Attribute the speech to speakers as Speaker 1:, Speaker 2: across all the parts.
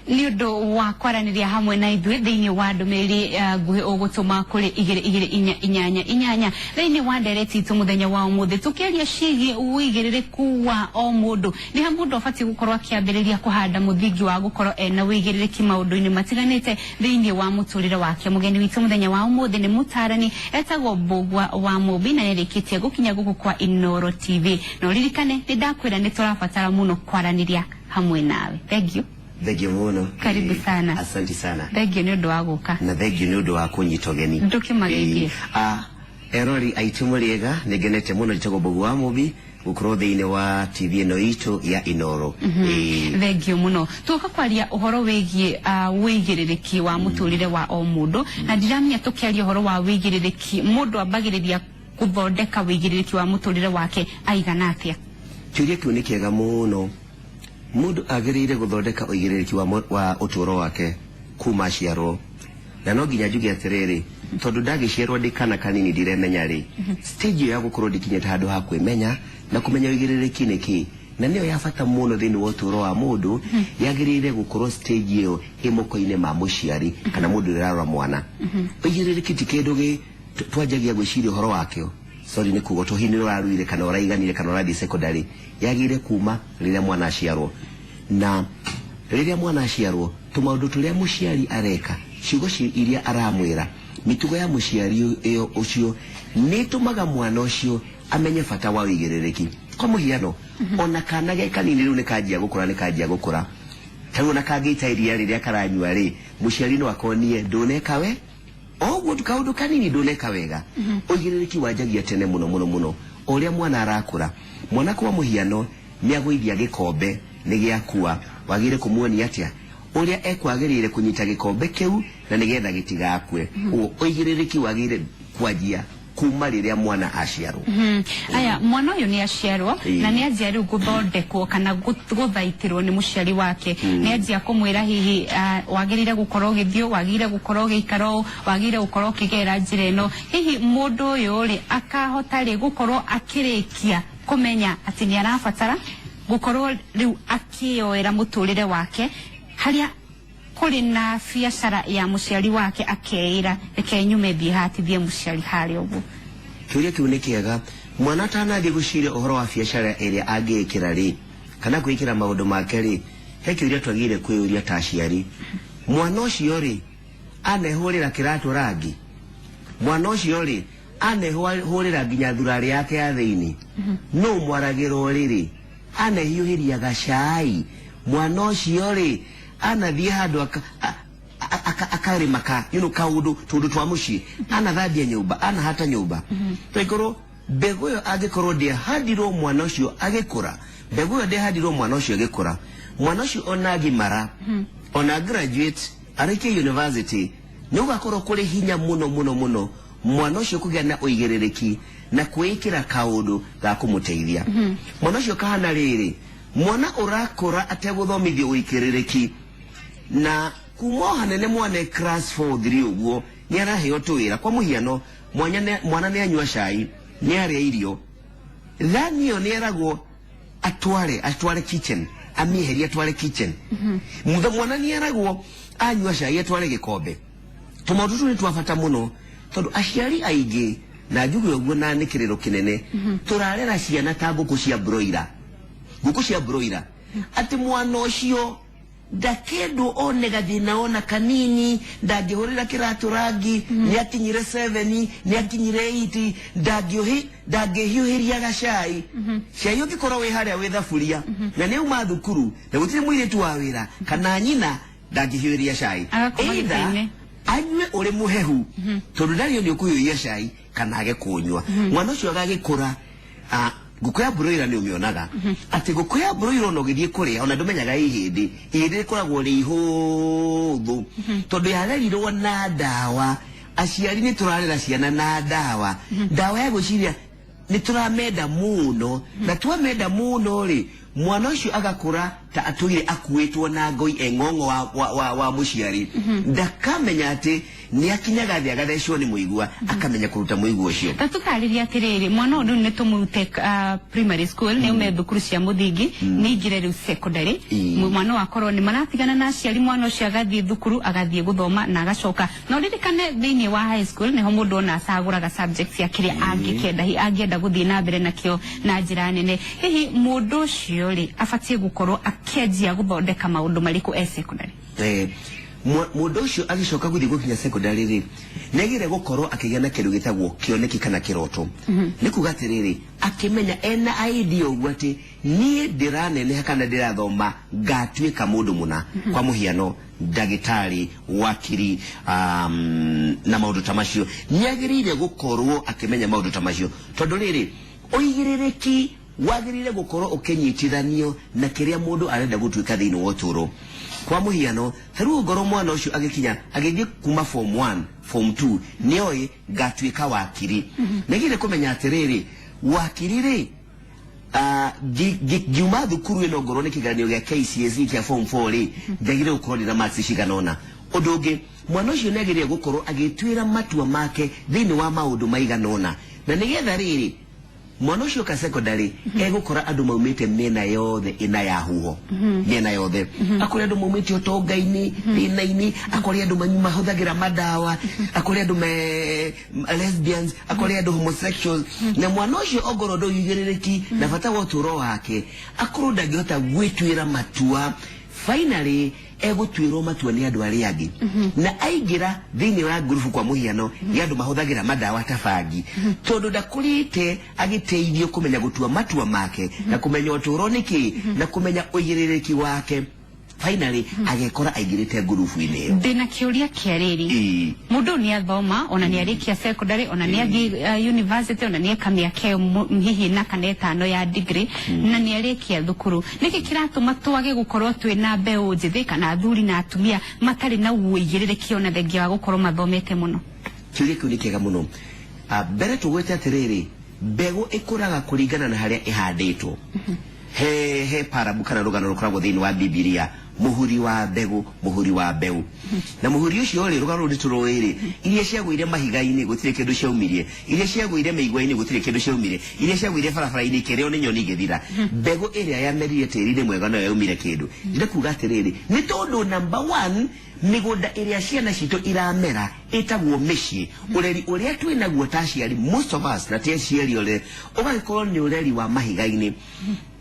Speaker 1: Nĩ ũndũ wa kwaranĩria hamwe na ithuĩ thĩinĩ wa ndũmĩrĩri nguhĩ ũgũtũma kũrĩ 22488 thĩinĩ wa ndereti itũ mũthenya wa ũmũthĩ, tũkĩaria ciĩgiĩ ũigĩrĩrĩku wa o mũndũ. Nĩ ha mũndũ abatiĩ gũkorwo akĩambĩrĩria kũhanda mũthingi wa gũkorwo ena ũigĩrĩrĩki maũndũ-inĩ matiganĩte thĩinĩ wa mũtũrĩre wake? Mũgeni witũ mũthenya wa ũmũthĩ nĩ mũtarani etagwo Mbũgua wa Mũmbi, na nĩarĩkĩtie gũkinya gũkũ kwa Inooro TV. Na ũririkane nĩ ndakwĩra nĩ tũrabatara mũno kwaranĩria hamwe nawe. Thank you.
Speaker 2: Thank you mũno.
Speaker 1: Karibu sana.
Speaker 2: Asante sana.
Speaker 1: Thank you nĩ ũndũ wa gũka.
Speaker 2: Na thank you nĩ ũndũ wa kũnyita ũgeni.
Speaker 1: Ndũkĩmageithie.
Speaker 2: Erori aitũ, mũrĩega? Nĩ ngenete mũno. Njĩtagwo Mbũgua wa Mũmbi, gũkorwo thĩinĩ wa TV ĩno itũ ya Inooro.
Speaker 1: Thengiũ mũno. Tuoka kwaria ũhoro wĩgiĩ wĩigĩrĩrĩki wa mũtũrĩre wa o mũndũ, na ndiramenya tũkĩaria ũhoro wa wĩigĩrĩrĩki, mũndũ ambagĩrĩria gũthondeka wĩigĩrĩrĩki wa mũtũrĩre wake aigana atĩa?
Speaker 2: Kĩũria kĩu nĩ kĩega mũno. Mũndũ agĩrĩire gũthondeka ũigĩrĩrĩki wa ũtũũro wake kuma aciarwo, na no nginya njuge atĩrĩrĩ, tondũ ndagĩciarwo ndĩ kana kanini ndiremenya rĩ, stage ĩyo ya gũkorwo ndikinyĩte handũ ha kwĩmenya na kũmenya ũigĩrĩrĩki nĩ kĩ, na nĩyo ya bata mũno thĩinĩ wa ũtũũro wa mũndũ, yagĩrĩire gũkorwo stage ĩyo ĩ moko-inĩ ma mũciari kana mũndũ ũrĩa ũrarora mwana. Ũigĩrĩrĩki ti kĩndũ gĩ twanjagia gwĩciria ũhoro wakĩo, sorry nĩ kuga, to hihi nĩ ũraruire kana ũraiganire kana ũrathiĩ secondary. Yagĩrĩire kuma rĩrĩa mwana aciarwo, na rĩrĩa mwana aciarwo, tũmaũndũ tũrĩa mũciari areka, ciugo iria aramwĩra, mĩtugo ya mũciari ĩyo ũcio nĩ ĩtũmaga mwana ũcio amenye bata wa ũigĩrĩrĩki. Kwa mũhiano, ona kana ge kanini rĩu nĩ kanjia gũkũra, nĩ kanjia gũkũra, ta rĩu ona kangĩita iria rĩrĩa karanyua rĩ, mũciari no akonie ndũneka we oguo kaũndũ kanini, ndũneka wega. Ũigĩrĩrĩki wanjagia tene mũno mũno mũno, o ũrĩa mwana arakũra. Mwana, kwa mũhiano, nĩ agũithia gĩkombe nĩ gĩakua, wagĩrĩire kũmuonia atĩa ũrĩa ekwagĩrĩire kũnyita gĩkombe kĩu na nĩgetha gĩtigakue. Ũguo ũigĩrĩrĩki wagĩrĩire kwanjia kuma rĩrĩa mwana aciarwo.
Speaker 1: Aya, mwana ũyũ nĩ aciarwo na nĩ anjia rĩu gũthondekwo kana gũthaitĩrwo nĩ mũciari wake. Nĩ anjia kũmwĩra hihi wagĩrĩire gũkorwo ũgĩthiĩ ũũ, wagĩrĩire gũkorwo ũgĩikara ũũ, wagĩrĩire gũkorwo ũkĩgerera njĩra ĩno. Hihi mũndũ ũyũ rĩ, akahota rĩ gũkorwo akĩrĩkia kũmenya atĩ nĩ arabatara gũkorwo rĩu akĩyoera mũtũrĩre wake, harĩa kũrĩ na biacara ya mũciari wake, akeĩra, "Reke nyume thiĩ hatithie mũciari harĩa ũguo"?
Speaker 2: Kĩũria kĩu nĩ kĩega. Mwana atanathiĩ gwĩciria ũhoro wa biacara ĩrĩa angĩĩkĩra rĩ, kana kwĩkĩra maũndũ make rĩ, he kĩũria twagĩrĩire kwĩyũria ta aciari: mwana ũcio rĩ, anehũrĩra kĩratũ rangi? Mwana ũcio rĩ, anehũrĩra nginya thurarĩ yake ya thĩinĩ? Nũ mwaragĩra ũrĩrĩ? Anehiũhĩria gacai? Mwana ũcio rĩ, anathiĩ handũ akarĩma ka kaũndũ tũndũ twa mũciĩ? Anathambia nyũmba? Anahata nyũmba? Tũikorwo mbegũ ĩyo angĩkorwo ndĩahandirwo mwana ũcio agĩkũra, mbegũ ĩyo ndĩahandirwo mwana ũcio agĩkũra, mwana ũcio ona agimara, ona graduate, arĩkie university, nĩ ũgakorwo kũrĩ hinya mũno mũno mũno mwana ũcio kũgĩa na ũigĩrĩrĩki na kwĩĩkĩra kaũndũ ga kũmũteithia. Mwana ũcio kahana rĩrĩ, mwana ũrakũra ategũthomithio ũigĩrĩrĩki, na kuma o hanene, mwana e class 4 3 ũguo, nĩ araheo tũwĩra. Kwa mũhiano, mwana nĩ anyua cai, nĩ arĩa irio, thani ĩyo nĩ eragwo atware kitchen, amĩeherie atware kitchen. Mwana nĩ eragwo anyua cai atware gĩkombe. Tũmaũndũ tũu nĩ twa bata mũno, tondũ aciari aingĩ, na njuge ũguo na nĩ kĩrĩro kĩnene, tũrarera ciana ta ngũkũ cia broiler, ngũkũ cia broiler, atĩ mwana ũcio ndakendwo one gathĩna ona kanini, ndangĩhũrĩra kĩratũ rangi, nĩ akinyire 7, nĩ akinyire 8, ndangĩhiũhĩria gacai. Cai ũngĩkorwo wĩ harĩa wĩ thaburia na nĩ auma thukuru na gũtirĩ mũirĩtu wa wĩra kana nyina, ndangĩhiũhĩria cai.
Speaker 1: Agakoma
Speaker 2: Either
Speaker 1: gĩtĩ-inĩ.
Speaker 2: Anyue ũrĩ mũhehu tondũ ndarĩ nĩ ũkũhiũhia cai, kana age kũnyua. Mwana ũcio agagĩkũra ngũkũ ya broiler. Nĩ ũmĩonaga atĩ ngũkũ ya broiler, ona ũgĩthiĩ kũrĩa, ona ndũmenyaga ihĩndĩ, ihĩndĩ rĩkoragwo rĩ ihũthũ tondũ yarerirwo na ndawa. Aciari nĩ tũrarera ciana na ndawa, ndawa ya gwĩciria nĩ tũramenda mũno, na twamenda mũno rĩ, mwana ũcio agakũra ta atũire akuĩtwo na ngoi e ng'ong'o wa mũciari. Ndakamenya atĩ Nĩ akinyaga thĩ agathecwo nĩ mũigua, akamenya kũruta mũigua ũcio.
Speaker 1: Ta tũtarĩrie atĩrĩrĩ, mwana ũyũ rĩu nĩ tũmũrute primary school, nĩ aume thukuru cia mũthingi, nĩ aingĩre rĩu secondary. Mwana ũyũ akorwo nĩ maratigana na aciari, mwana ũcio agathiĩ thukuru, agathiĩ gũthoma na agacoka. Na ũririkane thĩinĩ wa high school nĩho mũndũ ona acagũraga subject ya kĩrĩa angĩkenda, angĩenda gũthiĩ na mbere nakĩo na njĩra nene. Hihi mũndũ ũcio rĩ abatiĩ gũkorwo akĩanjia gũthondeka maũndũ marĩkũ e secondary?
Speaker 2: Mũndũ ũcio agĩcoka gũthiĩ gũkinya secondary rĩ, nĩagĩrĩire gũkorwo akĩgĩa na kĩndũ gĩtagwo kĩoneki kana kĩroto. Nĩ kuga atĩrĩrĩ, akĩmenya ena idea ũguo atĩ niĩ ndĩraneneha kana ndĩrathoma ngatuĩka mũndũ mũna, kwa mũhiano ndagĩtarĩ, wakiri, na maũndũ ta macio. Nĩagĩrĩire gũkorwo akĩmenya maũndũ ta macio, tondũ rĩrĩ ũigĩrĩrĩki wagĩrĩire gũkorwo ũkĩnyitithanio na kĩrĩa mũndũ arenda gũtuĩka thĩinĩ wa ũtũũro. Kwa mũhiano, ta rĩu ongorwo mwana ũcio agĩkinya agĩthiĩ kuma form 1, form 2, nĩoĩ ngatuĩka wakiri, nĩagĩrĩire kũmenya atĩrĩrĩ, wakiri rĩ, ngiuma thukuru ĩno ngorwo nĩ kĩgeranio gĩa KCSE kĩa form 4 rĩ, njagĩrĩire gũkorwo ndĩna marks cigana ũna. Ũndũ ũngĩ, mwana ũcio nĩagĩrĩire gũkorwo agĩtuĩra matua make thĩinĩ wa maũndũ maigana ũna, na nĩgetha rĩrĩ mwana ũcio ka secondary egũkora andũ maumĩte mĩena yothe ĩna ya huho, mĩena yothe, akore andũ maumĩte ũtonga-inĩ, thĩna-inĩ, akore andũ mahũthagĩra madawa, akore andũ me lesbians, akore andũ homosexuals. Na mwana ũcio ongorwo ndũigĩrĩrĩki na bata wa ũtũũro wake, akorwo ndangĩhota gwĩtuĩra matua, finally egũtuĩrwo matua nĩ andũ arĩa angĩ. Na aingĩra thĩinĩ wa ngurubu, kwa mũhiano ya andũ mahũthagĩra madawa ta bangi, tondũ ndakũrĩte agĩteithio kũmenya gũtua matua make na kũmenya ũtũũro nĩ kĩ na kũmenya ũigĩrĩrĩki wake, finally agekora aingĩrĩte ngurubu-inĩ ĩyo.
Speaker 1: Ndĩna kĩũria kĩa rĩrĩ. Mũndũ nĩ athoma, ona nĩ arĩkia secondary, ona nĩ athiĩ university, ona nĩ eka mĩaka ĩyo hihi na kana ĩtano ya degree, na nĩ arĩkia thukuru, nĩkĩ kĩratũma twage gũkorwo twĩna mbeũ njĩthĩ kana athuri na atumia matarĩ na ũigĩrĩrĩki ona thengia wa gũkorwo mathomete mũno?
Speaker 2: Kĩũria kĩu nĩ kĩega mũno. Mbere tũgwĩte atĩrĩrĩ, mbegũ ĩkũraga kũringana na harĩa ĩhandĩtwo. He parabu kana rũgano rũkoragwo thĩinĩ wa Bibilia, mũhuri wa mbegũ, mũhuri wa mbeũ. Na mũhuri ũcio rĩ, rũgano rũu nĩ tũrũĩ rĩ, iria ciagũire mahiga-inĩ gũtirĩ kĩndũ ciaumirie, iria ciagũire mĩigua-inĩ gũtirĩ kĩndũ ciaumire, iria ciagũire barabara-inĩ ikĩrĩo nĩ nyoni igĩthira. Mbegũ ĩrĩa yamerire tĩri-inĩ mwega noyo yaumire kĩndũ. Ndĩrenda kuga atĩrĩrĩ, nĩ tondũ number one, mĩgũnda ĩrĩa ciana citũ iramera ĩtagwo mĩciĩ. Ũreri ũrĩa twĩnaguo ta aciari, most of us, na ti aciari othe, ũgagĩkorwo nĩ ũreri wa mahiga-inĩ.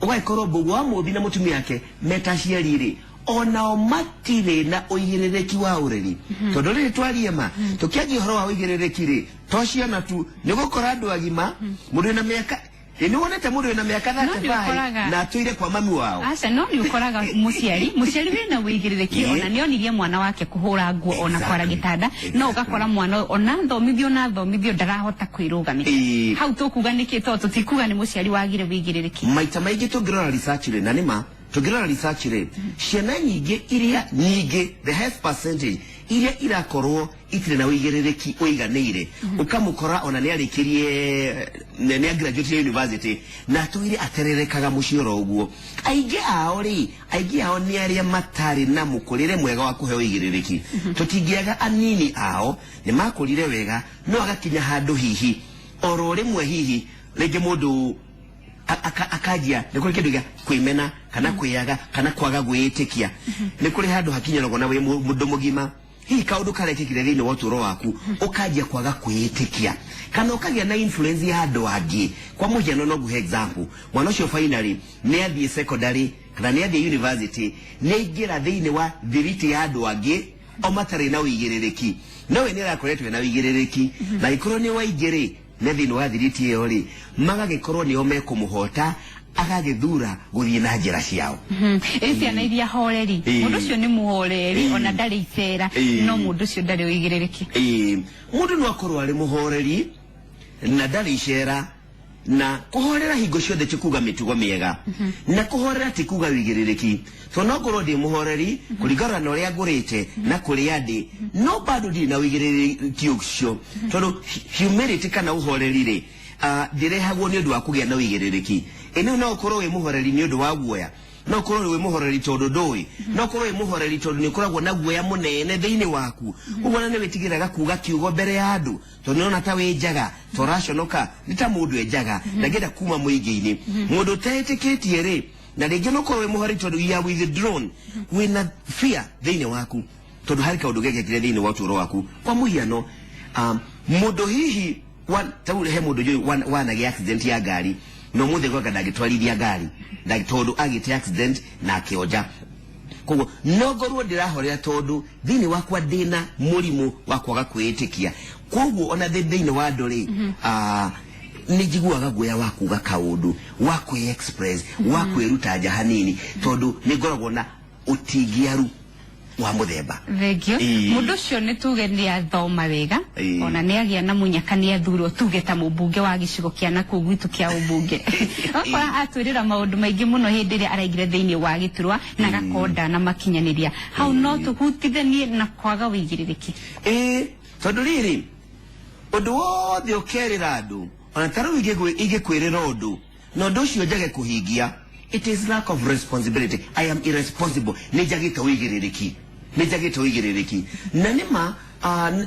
Speaker 2: Ũgagĩkorwo mbũgũ wa mũmbi na mũtumia wake meta aciari rĩ, onao matirĩ na ũigĩrĩrĩki wa ũreri. Tondũ rĩrĩ twarie ma, tũkĩanjia ũhoro wa ũigĩrĩrĩki rĩ, to ciana tu, nĩ ũgũkora andũ agima, mũndũ wĩna mĩaka, ĩ nĩ wonete mũndũ wĩna mĩaka
Speaker 1: No nĩ
Speaker 2: 35
Speaker 1: ũkoraga-
Speaker 2: na atũire kwa mami wao?
Speaker 1: Aca, no nĩ ũkoraga mũciari wĩna wĩigĩrĩrĩki, ona nĩ onirie mwana wake kũhũra nguo ona kwara gĩtanda, no ũgakora mwana ũyũ ona thomithio ndarahota kwĩrũgamĩrĩra. Hau tũkuga nĩkĩ? Tondũ tũtikuga nĩ mũciari wagire wĩigĩrĩrĩki.
Speaker 2: Maita maingĩ tũngĩrora research rĩ, na nĩma tũngĩrora research rĩ, ciana nyingĩ iria nyingĩ, the highest percentage iria irakorwo itirĩ na ũigĩrĩrĩki ũiganĩire, ũkamũkora ona nĩ arĩkirie, nĩ graduate university na atũire atererekaga mũciĩ oro ũguo. Aingĩ ao rĩ, aingĩ ao nĩ arĩa matarĩ na mũkũrĩre mwega wa kũheo ũigĩrĩrĩki. Tũtingĩaga anini ao nĩ makũrire wega, no agakinya handũ hihi oro rĩmwe, hihi rĩngĩ mũndũ akanjia nĩ kũrĩ kĩndũ gĩa kwĩmena kana kwĩyaga kana kwaga gwĩĩtĩkia. Nĩ kũrĩ handũ hakinyaragwo na wĩ mũndũ mũgima, hihi kaũndũ karekĩkire thĩinĩ wa ũtũũro waku, ũkanjia kwaga kwĩĩtĩkia kana ũkagĩa na influence ya andũ angĩ. Kwa mũhiano, no nguhe example, mwana ũcio finally nĩ athiĩ secondary kana nĩ athiĩ university, nĩ aingĩra thĩinĩ wa thiriti ya andũ angĩ o matarĩ na ũigĩrĩrĩki, no we nĩ arakoretwo ena ũigĩrĩrĩki, na angĩkorwo nĩ waingĩ rĩ, nĩ thĩinĩ wa thiriti ĩyo rĩ, magagĩkorwo nĩo mekũmũhota, agagĩthura gũthiĩ na njĩra ciao.
Speaker 1: Ĩ ciana iria horeri, mũndũ ũcio nĩ mũhoreri, ona ndarĩ icera, no mũndũ ũcio ndarĩ ũigĩrĩrĩki?
Speaker 2: Ĩĩ, mũndũ no akorwo arĩ mũhoreri na ndarĩ icera, na kũhorera hingo ciothe ti kuga mĩtugo mĩega, na kũhorera ti kuga wĩigĩrĩrĩki, tondũ no ngorwo ndĩ mũhoreri kũringana na ũrĩa ngũrĩte na kũrĩa ndĩ, no bado ndirĩ na wĩigĩrĩrĩki ũcio, tondũ humility kana ũhoreri rĩ, ndĩrehagwo nĩ ũndũ wa kũgĩa na wĩigĩrĩrĩki. Ĩ no ũkorwo wĩ mũhoreri nĩ ũndũ wa guoya. No ũkorwo wĩ mũhoreri tondũ ndũĩ, no ũkorwo wĩ mũhoreri tondũ nĩ ũkoragwo na guoya mũnene thĩinĩ waku. Ũguo ona nĩ wĩtigĩraga kuga kiugo mbere ya andũ tondũ nĩũrona ta wĩ njaga, ta ũraconoka, nĩ ta mũndũ e njaga, ndangĩenda kuma mũingĩ-inĩ. Mũndũ ũteĩtĩkĩtie rĩ, na rĩngĩ no ũkorwo wĩ mũhoreri tondũ you are withdrawn, wĩna fear thĩinĩ waku tondũ harĩ kaũndũ gekĩkire thĩinĩ wa ũtũũro waku. Kwa mũhiano, mũndũ hihi tau he mũndũ njũĩ wanagĩa accident ya ngari na ũmũthĩ gwaka ndangĩtwarithia ngari tondũ agĩte accident na akĩonja. Koguo no ngorwo ndĩrahorera tondũ thĩinĩ wakwa ndĩna mũrimũ wa kwaga kwĩĩtĩkia. Koguo ona thĩinĩ wa andũ rĩ, nĩ njiguaga guoya wa kuga kaũndũ, wa kwĩ express, wa kwĩruta nja hanini tondũ nĩ ngoragwo na ũtingiaru wa mũthemba.
Speaker 1: Thengio. Mũndũ ũcio nĩ tuge nĩ athoma wega, ona nĩ agĩa na mũnyaka nĩ athurwo tuge ta mũmbunge wa gĩcigo kĩa nakũu gwitũ kĩa ũmbunge. Wakora atwĩrĩra maũndũ maingĩ mũno hĩndĩ ĩrĩa araingĩra thĩinĩ wa gĩturwa na gakonda na makinyanĩria. Hau no tũhutithanie na kwaga ũigĩrĩrĩki.
Speaker 2: Tondũ rĩrĩ ũndũ wothe ũkerĩra andũ, ona ta rĩu ingĩkwĩrĩra ũndũ na ũndũ ũcio njage kũhingia, it is lack of responsibility. I am irresponsible. Nĩ njagĩte ũigĩrĩrĩki. Nĩ njagĩte ũigĩrĩrĩki. Na nĩ ma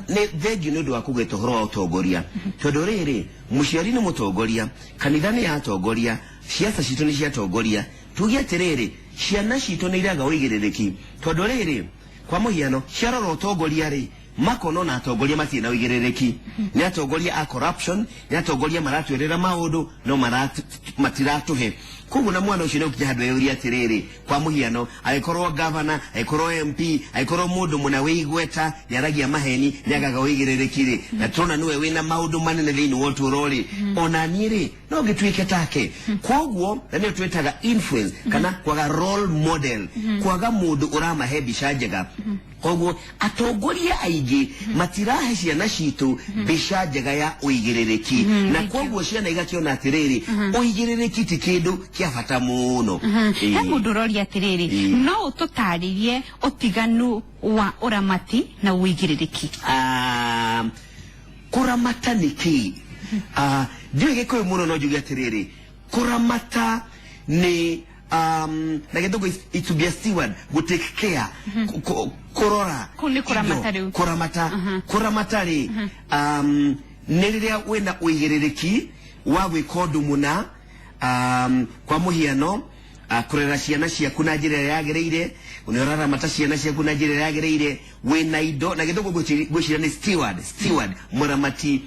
Speaker 2: nĩ thengiũ nĩ ũndũ wa kũgweta ũhoro wa ũtongoria. Tondũ rĩrĩ, mũciari nĩ mũtongoria, kanitha nĩ yatongoria, ciaca citũ nĩ ciatongoria. Tuge atĩrĩrĩ, ciana citũ nĩ iraga ũigĩrĩrĩki. Tondũ rĩrĩ, kwa mũhiano, ciarora ũtongoria rĩ, makono na atongoria matirĩ na ũigĩrĩrĩki. Nĩ atongoria a corruption, nĩ atongoria maratwĩrĩra maũndũ no matiratũhe. Koguo na mwana ũcio nĩ ũkinya handũ eyũrie atĩrĩrĩ, kwa mũhiano, angĩkorwo governor, angĩkorwo MP, angĩkorwo mũndũ mũna wĩ igweta, nĩ aragia maheni, nĩ agaga ũigĩrĩrĩki rĩ, na tũrona nĩwe wĩna maũndũ manene thĩinĩ wa ũtũũro rĩ, ona niĩ rĩ, no ngĩtuĩke take. Koguo, na nĩyo twĩtaga influence, kana kwaga role model, kwaga mũndũ ũramahe mbica njega. Koguo atongoria aingĩ matirahe ciana citũ mbica njega ya ũigĩrĩrĩki, na koguo ciana igakĩona atĩrĩrĩ, ũigĩrĩrĩki ti kĩndũ kĩa bata mũno.
Speaker 1: He mũndũ ũroria atĩrĩrĩ, no ũtũtarĩrie ũtiganu wa ũramati na ũigĩrĩrĩki?
Speaker 2: Kũramata nĩ kĩĩ? Ndiũĩ Gĩkũyũ mũno, no njuge atĩrĩrĩ, kũramata nĩ na gĩthũngũ is to be a steward, go take care, kũrora.
Speaker 1: Kũu nĩ kũramata rĩu.
Speaker 2: Kũramata. Kũramata rĩ, nĩ rĩrĩa wĩna ũigĩrĩrĩki wa gwĩka ũndũ mũna, kwa mũhiano, kũrera ciana ciaku na njĩra ĩrĩa yagĩrĩire, nĩ ũraramata ciana ciaku na njĩra ĩrĩa yagĩrĩire, wĩna indo, na gĩthũngũ ngwĩciria nĩ steward, steward, mũramati,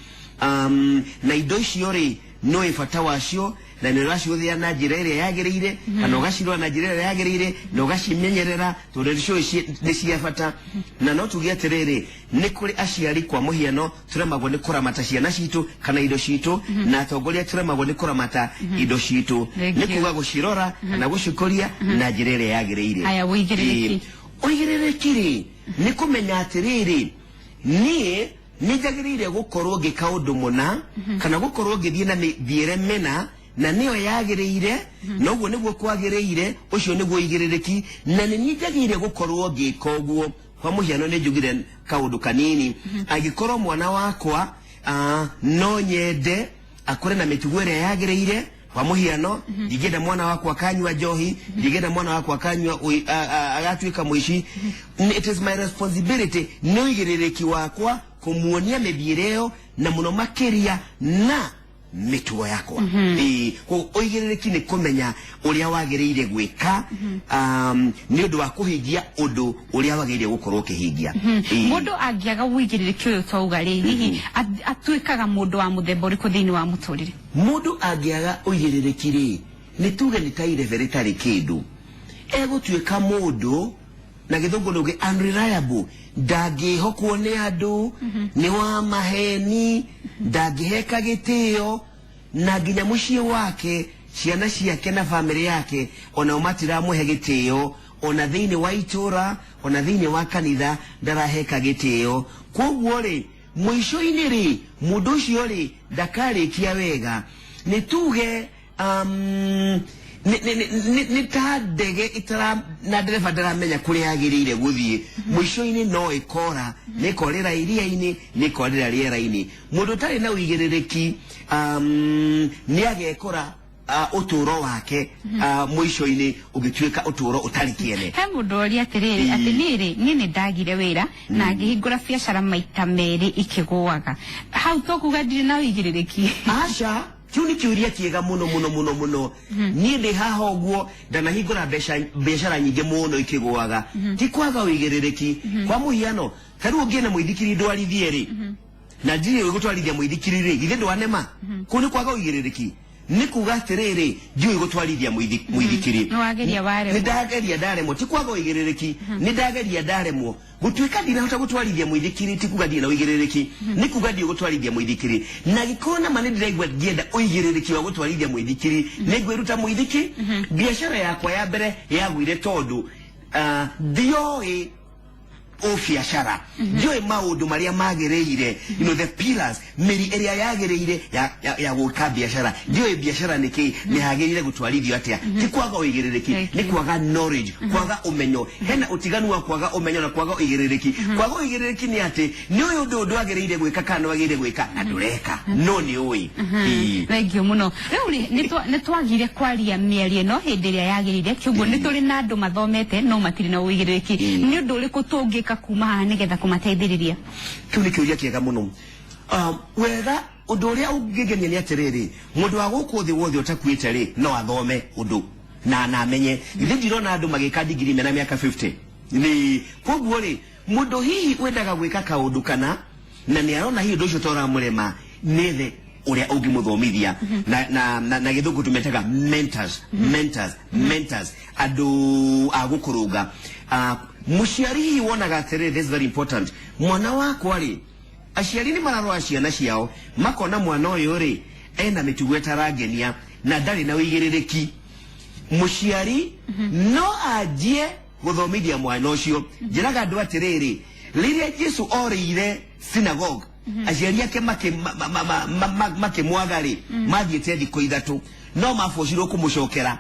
Speaker 2: na indo icio rĩ, nĩũĩ bata wacio, na nĩ ũracihũthĩra na njĩra ĩrĩa yagĩrĩire, kana ũgacirora na njĩra ĩrĩa yagĩrĩire, na ũgacimenyerera, tondũ nĩciũĩ nĩ cia bata. Na no tuge atĩrĩrĩ, nĩ kũrĩ aciari kwa mũhiano tũremagwo nĩ kũramata ciana citũ kana indo citũ, na atongoria tũremagwo nĩ kũramata indo citũ. Nĩ kuga gũcirora kana gũcikũria na njĩra ĩrĩa yagĩrĩire.
Speaker 1: Aya, ũigĩrĩrĩki.
Speaker 2: Ũigĩrĩrĩki rĩ, nĩ kũmenya atĩrĩrĩ, niĩ nĩ njagĩrĩire gũkorwo ngĩka ũndũ mũna, kana gũkorwo ngĩthiĩ na mĩthiĩre mĩna, na nĩyo yagĩrĩire, na ũguo nĩguo kwagĩrĩire, ũcio nĩguo ũigĩrĩrĩki, na nĩ niĩ njagĩrĩire gũkorwo ngĩka ũguo. Kwa mũhiano nĩ njugire kaũndũ kanini, angĩkorwo mwana wakwa, no nyende akũre na mĩtugo ĩrĩa yagĩrĩire, kwa mũhiano, ndingĩenda mwana wakwa akanyua njohi, ndingĩenda mwana wakwa akanyua agatuĩka mũici. It is my responsibility, nĩ ũigĩrĩrĩki wakwa kũmuonia mĩthiĩre ĩyo, na mũno makĩria na mĩtugo yakwa. Koguo ũigĩrĩrĩki nĩ kũmenya ũrĩa wagĩrĩire gwĩka, nĩ ũndũ wa kũhingia ũndũ ũrĩa wagĩrĩire gũkorwo ũkĩhingia.
Speaker 1: Mũndũ angĩaga ũigĩrĩrĩki ũyũ twauga rĩ, hihi atuĩkaga mũndũ wa mũthemba ũrĩkũ thĩinĩ wa mũtũrĩre?
Speaker 2: Mũndũ angĩaga ũigĩrĩrĩki rĩ, nĩ tuge nĩ ta irebe rĩtarĩ kĩndũ, egũtuĩka mũndũ na gĩthũngũ nĩ unreliable, ndangĩhokwo nĩ andũ, nĩ wa maheni, ndangĩheka gĩtĩo, na nginya mũciĩ wake, ciana ciake na bamĩrĩ yake onao matiramũhe gĩtĩo, ona thĩinĩ wa itũra, ona thĩinĩ wa kanitha ndaraheka gĩtĩo. Koguo rĩ, mũico-inĩ rĩ, mũndũ ũcio rĩ ndakarĩkia wega. Nĩ tuge, nĩ ta ndege itara na ndereba ndaramenya kũrĩa yagĩrĩire gũthiĩ, mũico-inĩ no ĩkora, nĩ ĩkorĩra iria-inĩ, nĩ ĩkorĩra rĩera-inĩ. Mũndũ ũtarĩ na ũigĩrĩrĩki, nĩ agekora Ũtũũro wake mũico-inĩ ũgĩtuĩka ũtũũro ũtarĩ kĩene.
Speaker 1: He mũndũ oria atĩrĩrĩ, atĩ niĩ rĩ, niĩ nĩ ndagire wĩra na ngĩhingũra biacara maita merĩ ikĩgũaga, hau tũkuga ndirĩ na ũigĩrĩrĩki?
Speaker 2: Aca, kĩu nĩ kĩũria kĩega mũno mũno mũno mũno. Niĩ ndĩ haha ũguo ndanahingũra mbeca biacara nyingĩ mũno ikĩgũaga, ti kwaga ũigĩrĩrĩki. Kwa mũhiano, ta rĩu ũngĩena mũithikiri ndwarithie rĩ, na ndirĩ ũĩ gũtwarithia mũithikiri rĩ, githĩ ndwanema? Kũu nĩ kwaga ũigĩrĩrĩki? Nĩ kuga atĩrĩrĩ, ndiũĩ gũtwarithia mũithikiri.
Speaker 1: Nĩwageria waremwo.
Speaker 2: Nĩ ndageria ndaremwo, ti kwaga ũigĩrĩrĩki. Nĩ ndageria ndaremwo. Gũtuĩka ndinahota gũtwarithia mũithikiri ti kuga ndirĩ na ũigĩrĩrĩki, nĩ kuga ndiũĩ gũtwarithia mũithikiri. Na gĩkorwo nama nĩ ndĩraigua ngĩenda ũigĩrĩrĩki wa gũtwarithia mũithikiri, nĩ ngwĩruta mũithiki. Biacara yakwa ya mbere yagwire tondũ ndioĩ ũbiacara, ndiũĩ maũndũ marĩa magĩrĩire, the pillars, mĩri ĩrĩa yagĩrĩire ya gwĩka biacara. Ndiũĩ biacara nĩ kĩ, nĩ hagĩrĩire gũtwarithio atĩa. Ti kwaga ũigĩrĩrĩki.
Speaker 1: Thank
Speaker 2: Nĩ
Speaker 1: you.
Speaker 2: kwaga knowledge, kwaga ũmenyo. Hena ũtiganu wa kwaga ũmenyo na kwaga ũigĩrĩrĩki. Kwaga ũigĩrĩrĩki nĩ atĩ nĩ ũyũ ũndũ ũyũ ndwagĩrĩire gwĩka kana nĩwagĩrĩire gwĩka na ndũreka, no nĩ ũĩ. Ĩĩ.
Speaker 1: Thengiũ mũno. Rĩu rĩ, nĩ twagire kwaria mĩario ĩno hĩndĩ ĩrĩa yagĩrĩire, kĩguo nĩ tũrĩ na andũ mathomete no matirĩ na ũigĩrĩrĩki. Nĩ ũndũ ũrĩkũ tũngĩka kuma haha nĩgetha kũmateithĩrĩria?
Speaker 2: Kĩu nĩ kĩũria kĩega mũno. Wega ũndũ ũrĩa ũngĩngenia nĩ atĩrĩrĩ, mũndũ wa gũkũ thĩ wothe ũtakuĩte rĩ, no athome ũndũ na amenye. Ithe ndirona andũ magĩka ndigiri mena mĩaka 50 nĩ koguo rĩ, mũndũ hihi wendaga gwĩka kaũndũ kana na nĩ arona hihi ũndũ ũcio toramũrema, nĩethe ũrĩa ũngĩmũthomithia. Na gĩthũngũ tũmetaga mentors, mentors, mentors, andũ a gũkũrũnga. Mũciari hihi wonaga atĩrĩrĩ, this is very important, mwana wakwa rĩ, aciari nĩ mararora ciana ciao makona mwana ũyũ rĩ ena mĩtugo ĩtarangenia na ndarĩ na ũigĩrĩrĩki. Mũciari no anjie gũthomithia mwana ũcio. Njĩraga andũ atĩrĩrĩ, rĩrĩa Jesu orĩire synagogue, aciari ake makĩmwaga rĩ, mathiĩte thikũ 3, no mabocirwo kũmũcokera.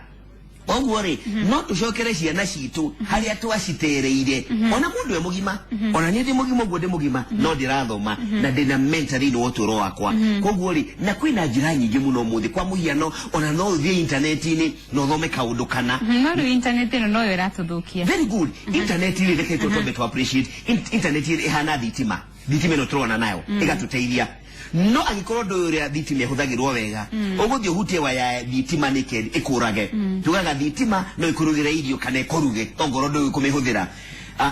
Speaker 2: Ũguo rĩ, no tũcokere ciana citũ harĩa twacitereire. Ona mũndũ e mũgima, ona niĩ ndĩ mũgima ũguo ndĩ mũgima, no ndĩrathoma na ndĩna mentor thĩinĩ wa ũtũũro wakwa. Koguo rĩ, na kwĩna njĩra nyingĩ mũno ũmũthĩ. Kwa mũhiano, ona no ũthiĩ intaneti-inĩ na ũthome kaũndũ kana.
Speaker 1: No rĩu internet ĩno noyo ĩratũthũkia.
Speaker 2: Very good. Internet rĩ, reke twambe tu appreciate. Internet rĩ ĩhana thitima. Thitima ĩno tũrona nayo ĩgatũteithia, no angĩkorwo ndũĩ ũrĩa thitima ĩhũthagĩrwo wega, ũgũthiĩ ũhutie waya ya thitima nĩkĩ ĩkũrage. Tugaga thitima no ĩkũrugĩre irio kana ĩkũruge ongorwo ndũĩ kũmĩhũthĩra.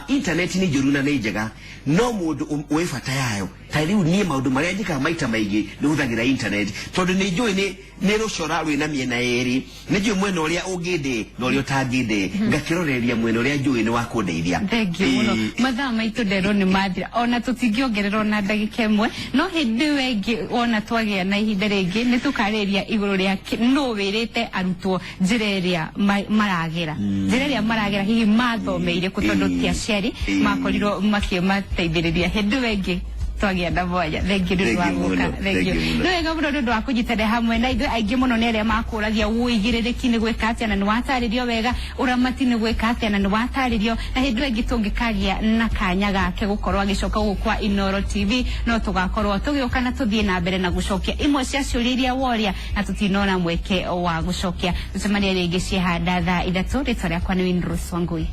Speaker 2: Internet nĩ njũru na nĩ njega, no mũndũ ũĩ bata yayo. Ta rĩu niĩ maũndũ marĩa njĩkaga maita maingĩ nĩ hũthagĩra internet, tondũ nĩ njũĩ nĩ rũcora rwĩna mĩena ĩrĩ, nĩ njũĩ mwena ũrĩa ũngĩndĩ na ũrĩa ũtangĩndĩ, ngakĩroreria mwena ũrĩa njũĩ nĩ wa kũndeithia.
Speaker 1: Thank you mũno. Mathaa maitũ nderwo nĩ mathira, ona tũtingĩongerera ona ndagĩka ĩmwe, no hĩndĩ ĩyo ĩngĩ wona twagĩa na ihinda rĩngĩ nĩ tũkarĩria igũrũ rĩa nũ wĩrĩte arutwo njĩra ĩrĩa maragera, njĩra ĩrĩa maragera hihi mathomeire kũ, tondũ ti aciari makorirwo makĩmateithĩrĩria. Hĩndĩ ĩyo ĩngĩ twagĩa na mwanya. Thank you nĩ ũndũ wa
Speaker 2: Thank you
Speaker 1: gũka.
Speaker 2: mũno.
Speaker 1: Thank you.
Speaker 2: Thank you mũno.
Speaker 1: Nĩ wega mũno nĩ ũndũ wa kũnyitanĩra hamwe na ithuĩ. Aingĩ mũno nĩ arĩa makũragia ũigĩrĩrĩki nĩ gwĩka atĩa, na nĩ watarĩrio wega, ũramati nĩ gwĩka atĩa, na nĩ watarĩrio. Na hĩndĩ ĩyo ĩngĩ tũngĩkagĩa na kanya gake gũkorwo agĩcoka gũkũ kwa Inooro TV, no tũgakorwo tũgĩũka na tũthiĩ na mbere na gũcokia imwe cia ciũria iria woria na tũtinona mweke wa gũcokia. Tũcemanie rĩngĩ ciehanda thaa 3. Rĩtwa rĩakwa nĩ Winrose Wangui.